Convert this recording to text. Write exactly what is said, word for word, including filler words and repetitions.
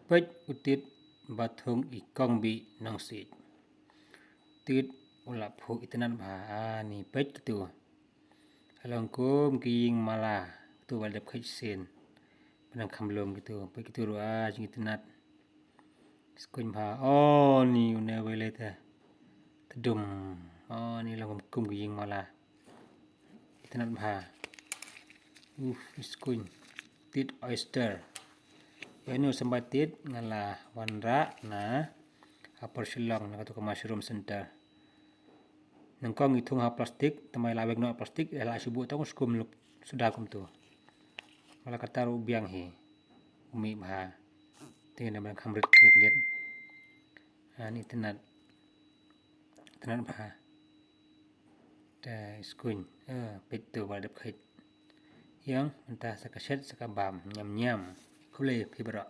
Peit u Tit ba thung i kong bih nongsiej. Tit u la phuh itynnad bha. Ani peit kitu. Halong kum ki ïing mala kitu ba la dep kheit sien. Ba nang kham lum kitu. Peit kitu ruh a jingitynnad. Skuin bha. Oni une wei lei te. Tdum. Oni long kum ki ïing mala. Itynnad bha. Uf, skuin. Tit oyster. Ïa uni u symbai Tit nga la wanrah na ha Upper Shillong na katu ka Mushroom Center. Nyngkong i thung ha plastik, tangba i la weng noh plastik, i la shu buh tang u skum luk suda kumtu. Nga la kata ruh biang hi. U mih bha. Te ngi na ban kham rit rit rit. Ani itynnad. Itynnad bha. Te skuin. Eh, peit tu ba la dep kheit. Ïeng mynta sa ka shet sa ka bam. Ñiam ñiam. Khublei phi baroh.